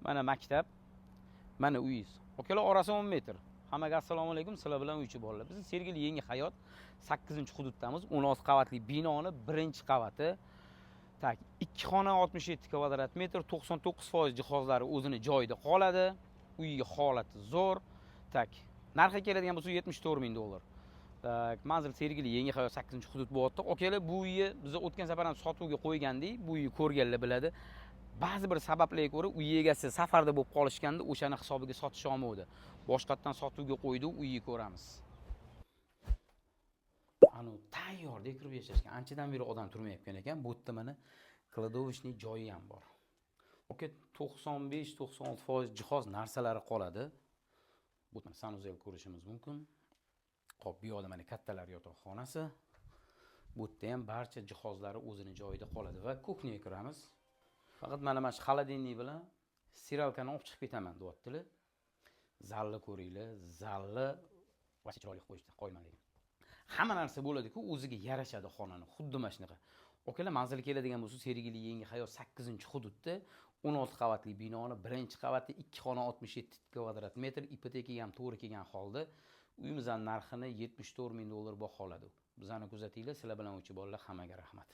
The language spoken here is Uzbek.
Mana maktab, mana uyingiz. Akalar, orasi 10 metr. Hammaga assalomu alaykum, sizlar bilan uychi bolalar. Biz Sergeli Yangi Hayot 8-hududdamiz. 16 qavatli binoni birinchi qavati. Так, 2 xona, 67 kvadrat metr, 99% jihozlari o'zini joyida qoladi. Uyi holati zo'r. Так, narxi keladigan bo'lsa, 74 ming dollar. Так, manzil Sergeli Yangi Hayot 8-hudud bo'lyapti. Akalar, bu uyni biz o'tgan safar ham sotuvga qo'ygandik. Bu uyni ko'rganlar biladi. Ba'zi bir sabablarga ko'ra uy egasi safarda bo'lib qolishganda, o'shani hisobiga sotisha olmadi. Boshqatdan sotuvga qo'ydi, uyni ko'ramiz. Anu tayyorda kirib yashashgan. Anchadan beri odam turmayotgan ekan. Bu yerda mana кладовочный joyi ham bor. Aka, 95-96% jihoz narsalari qoladi. Bu yerda санузел ko'rishimiz mumkin. Xo'p, bu yoqda mana kattalar yotoqxonasi. Bu yerda ham barcha jihozlari o'zini joyida qoladi va кухня ga kiramiz. Faqat mana shu холодильник bilan стиралка ni olib chiqib ketaman, deyaptilar. Zalni ko'ringlar, zalni вообще chiroyli qilib qo'yishdi, qo'yman lekin. Hamma narsa bo'ladi-ku, o'ziga yarashadi xonani, xuddi mana shunaqa. Akalar, manzili keladigan bo'lsa, Sergeli Yangi Hayot 8-hududda 16 qavatli binoni birinchi qavati, 2 xona, 67 kvadrat metr, ipotekaga ham to'g'ri kelgan holda uyimizni narxini 74 ming dollar baholadi. Bizani kuzatinglar, sizlar bilan uychi bolalar, hammaga rahmat.